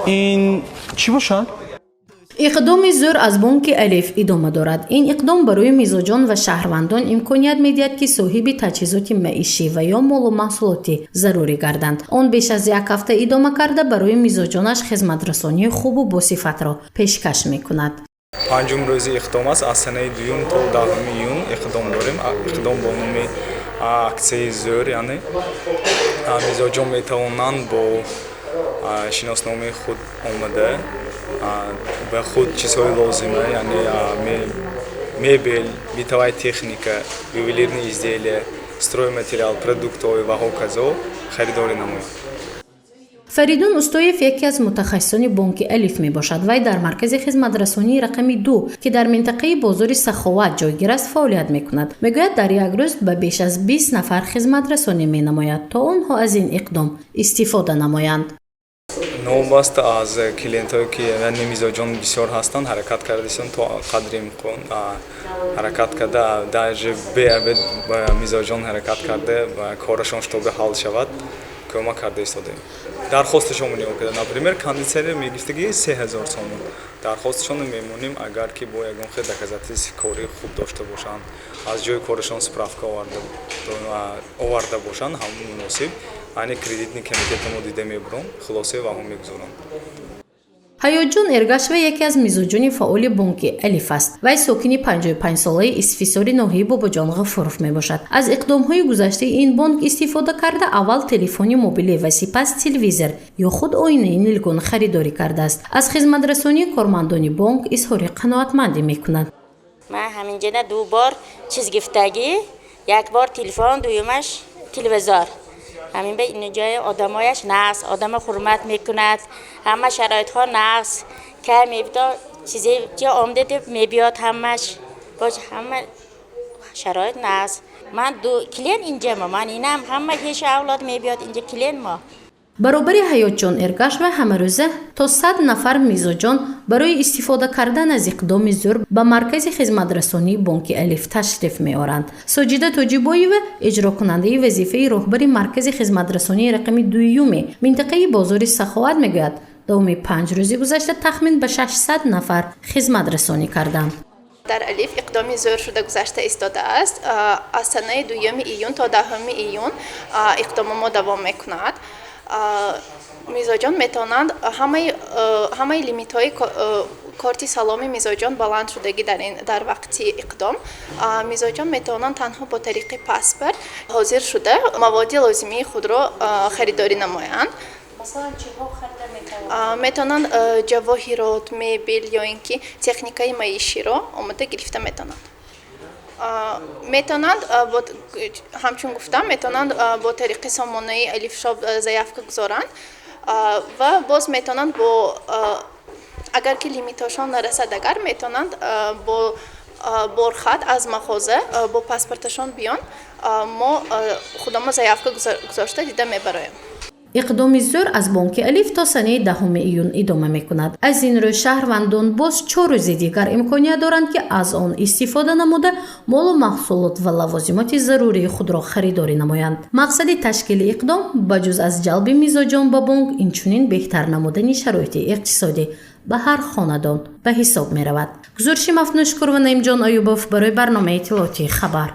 Ин чӣ бошад? Иқдоми зӯр аз бонки Алиф идома дорад. Ин иқдом барои мизоҷон ва шаҳрвандон имконият медиҳад, ки соҳиби таҷҳизоти маишӣ ва ё молу маҳсулоти зарурӣ гарданд. Он беш аз як ҳафта идома карда, барои мизоҷонаш хизматрасонии хубу босифатро пешкаш мекунад. Панҷум рӯзи иқдом аст. Аз санаи 2 то 10 июн иқдом дорем. Иқдом бо номи аксияи зӯр, яъне мизоҷон метавонанд бо шиносномаи худ омада, ба худ чизҳои лозима, яъне мебел, бытовая техника, ювелирные изделия, стройматериал, продуктҳои ва ҳоказо харидорӣ намоянд. Фаридун Устоев яке аз мутахассисони бонки Алиф мебошад. Вай дар маркази хизматрасонии рақами 2, ки дар минтақаи бозори Саховат ҷойгир аст, фаъолият мекунад. Мегӯяд, дар як рӯз ба беш аз 20 нафар хизматрасонӣ менамояд, то онҳо аз ин иқдом истифода намоянд. Новобаста аз клиентҳое, ки, яъне мизоҷон бисёр ҳастанд, ҳаракат кардастем, то қадри имкон ҳаракат карда, даже беобед ба мизоҷон ҳаракат карда, корашон чтобы ҳал шавад, кӯмак карда истодаем. Дархосташонро нигоҳ карда, например, кондитсионер мегирифтаги 3000 сомон, дархосташонро мемонем. Агар ки бо ягон хел доказательстви кори хуб дошта бошанд, аз ҷои корашон справка оварда бошанд, ҳамон муносиб, яъне кредитный комитета мо дида мебурам, хулосаи ваҳо мегузорам. Ҳаётҷон Эргашева яке аз мизоҷони фаъоли бонки Алиф аст. Вай сокини 55-солаи Исфисори ноҳияи Бобоҷон Ғафуров мебошад. Аз иқдомҳои гузаштаи ин бонк истифода карда, аввал телефони мобилӣ ва сипас телевизор ё худ оинаи нилгун харидорӣ кардааст. Аз хизматрасонии кормандони бонк изҳори қаноатмандӣ мекунад. Ман ҳаминҷана ду бор чиз гирифтагӣ: як бор телефон, дуюмаш телевизор. Ҳамин ба ин ҷои одамояш нағз, одама ҳурмат мекунад, ҳама шароитҳо нағз. Кай мебито чизе ҷо омда мебиёд, ҳамаш боз ҳама шароит нағз. Ман ду клиент инҷамо, ман инам ҳама хешу авлод мебиёд инҷа, клиент мо. Баробари Ҳаётҷон Эргашева ҳамарӯза то 100 нафар мизоҷон барои истифода кардан аз иқдоми зӯр ба маркази хизматрасонии бонки Алиф ташриф меоранд. Соҷида Тоҷибоева, иҷрокунандаи вазифаи роҳбари маркази хизматрасонии рақами дуюми минтақаи бозори Саховат, мегӯяд, давоми 5 рӯзи гузашта тахмин ба 600 нафар хизматрасонӣ карданд. Дар Алиф иқдоми зӯр шуда гузашта истодааст. Аз санаи 2 июн то 10 июн иқдоми мо давом мекунад. Мизоҷон метавонанд, ҳамаи лимитҳои корти саломи мизоҷон баланд шудагӣ. Дар вақти иқдом мизоҷон метавонанд танҳо бо тариқи паспорт ҳозир шуда, маводи лозимии худро харидорӣ намоянд. Метавонанд ҷавоҳирот, мебел ё ин ки техникаи маиширо омода гирифта метавонанд. Метавонанд, ҳамчун гуфтам, метавонанд бо тариқи сомонаи Алифшоп заявка гузоранд ва боз метавонанд бо, агар ки лимитҳошон нарасад, агар метавонанд бо борхат аз мағоза бо паспорташон биён, мо худамо заявка гузошта, дида мебароем. Иқдоми зӯр аз бонки Алиф то санаи 10 июн идома мекунад. Аз ин рӯ шаҳрвандон боз 4 рӯзи дигар имконият доранд, ки аз он истифода намуда, молу маҳсулот ва лавозимоти зарурии худро харидорӣ намоянд. Мақсади ташкили иқдом ба ҷуз аз ҷалби мизоҷон ба бонк, инчунин беҳтар намудани шароити иқтисодӣ ба ҳар хонадон ба ҳисоб меравад. Гузориши Мафнушкур ва Наимҷон Аюбов барои барномаи иттилоотии «Хабар».